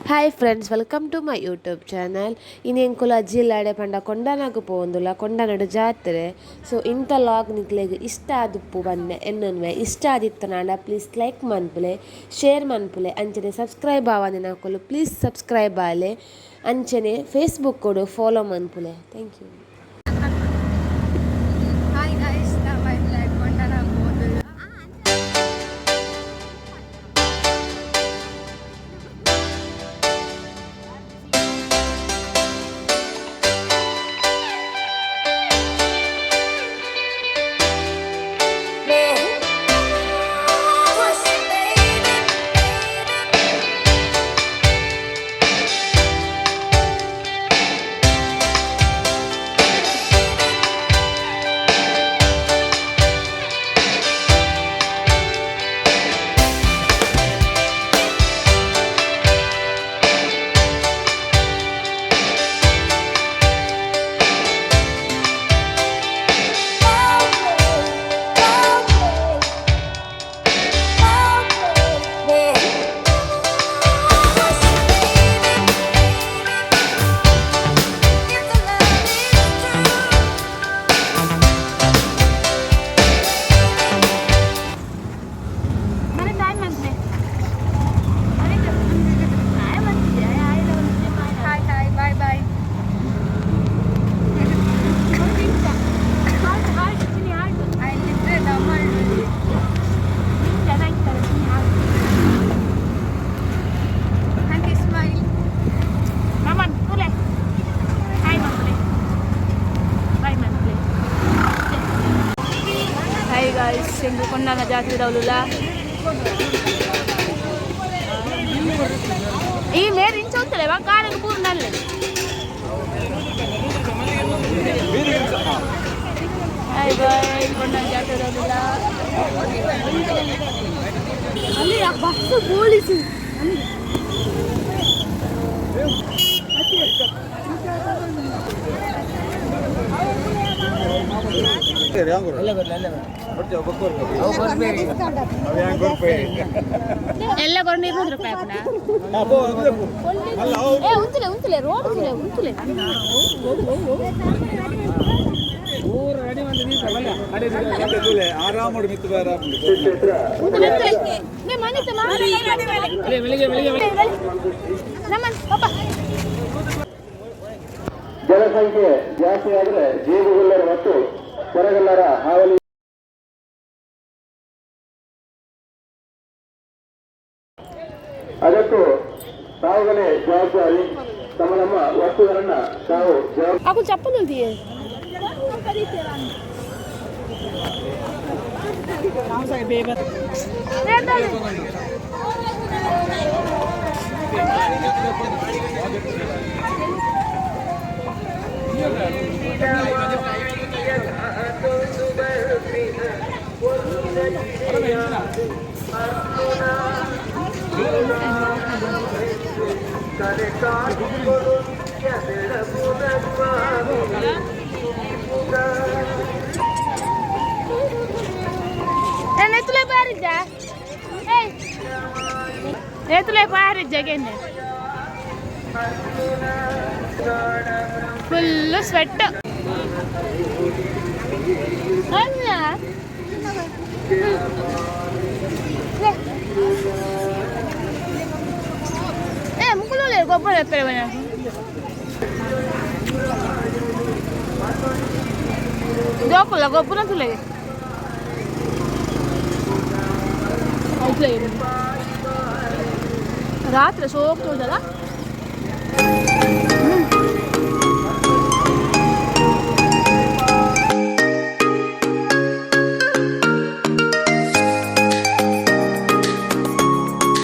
Hi friends, welcome to my YouTube channel. ಇನಿ ಎಂಕುಲ ಜಿಲ್ಲಾಡೆ ಪಂಡ ಕೊಂಡನಾಗು ಪೋವೊಂದುಲ್ಲ ಕೊಂಡನಡು ಜಾತ್ರೆ. ಸೊ ಇಂತ ಲಾಗ್ ನಿಕ್ಲೆಗ್ ಇಷ್ಟ ಆದುಪ್ಪು ಬಂದೆ ಎನ್ನನ್ವೆ ಇಷ್ಟ ಆದಿತ್ತನಾಂಡ ಪ್ಲೀಸ್ ಲೈಕ್ ಮನ್ಪುಲೆ, ಶೇರ್ ಮನ್ಪುಲೆ, ಅಂಚನೆ ಸಬ್ಸ್ಕ್ರೈಬ್ ಆವಂದಿನಕುಲು ಪ್ಲೀಸ್ ಸಬ್ಸ್ಕ್ರೈಬ್ ಆಲೆ, ಅಂಚನೆ ಫೇಸ್ಬುಕ್ ಕೊಡು follow ಮನ್ಪುಲೆ. Thank you. Hi guys, ನಾವು ಕೊಂಡನ ಹೋದಿಲ್ಲ. Hi hi, bye bye. ಅಲ್ಲಿದ್ರೆ ದಮಲ್. Aunty smile. Hi guys, ಎಂಕು Kondana ಜಾತ್ರೆ ದೌಲುಲ. ಈ ಮೇರ್ ಇಂಚ ಉಂತಲೆ ವಾ ಕಾರಗ್ ಪೂರ್ ನಲ್ಲೆ. ಹಾಯ್ ಬಾಯ್, ಕೊಂಡಾನ ಜಾತ್ರೆ ದೌಲುಲ. ಅಲ್ಲಿ ಬಸ್ ಪೊಲೀಸ್. ಎಲ್ಲ ಕೊಂಡು 200 ರೂಪಾಯಿ ಆಪುನ. ಏ ಉಂತಲೆ ಉಂತಲೆ, ರೋಡ್ ಉಂತಲೆ ಉಂತಲೆ. ಆರಾಮಡು ಮಿತ್ತು. ಉಂತಲೆ ಉಂತಲೆ. ನೇ ಮನಿತ ನಮ್ಮ ಪಾಪ. ಜನಸಂಖ್ಯೆ ಜಾಸ್ತಿ ಆದರೆ ಜೇನುಗೊಲ್ಲರು ಮತ್ತು ಕೊರಗಲ್ಲರ ಹಾವಳಿ. ಅದಕ್ಕೂ ತಾವುಗಳೇ ಜವಾಬ್ದಾರಿ. ತಮ್ಮ ನಮ್ಮ ವಸ್ತುಗಳನ್ನ ತಾವು ಜವಾಬ್ದಾರಿ. ಅಕು ಚಪ್ಪಲ್ ಉಂತಿಯೇ. ನೆತ್ತಲೆ ಬಾರಿದ್ದ. ಏಯ್, ನೆತ್ತಲೆ ಬಾರಿದ್ದ. ಗೆನ್ನೆ ಫುಲ್ ಸ್ವೆಟ್ ಅಲ್ಲ. ಏ ಮುಕ್ಕುಲು ಗೊಬ್ಬರ ಎಪ್ಪರೆ. ಜೋಕುಲ್ಲ ಗೊಬ್ಬರ ತುಲೆ. ರಾತ್ರಿ ಸೋಕ್ ತೋಜಲ್ಲ.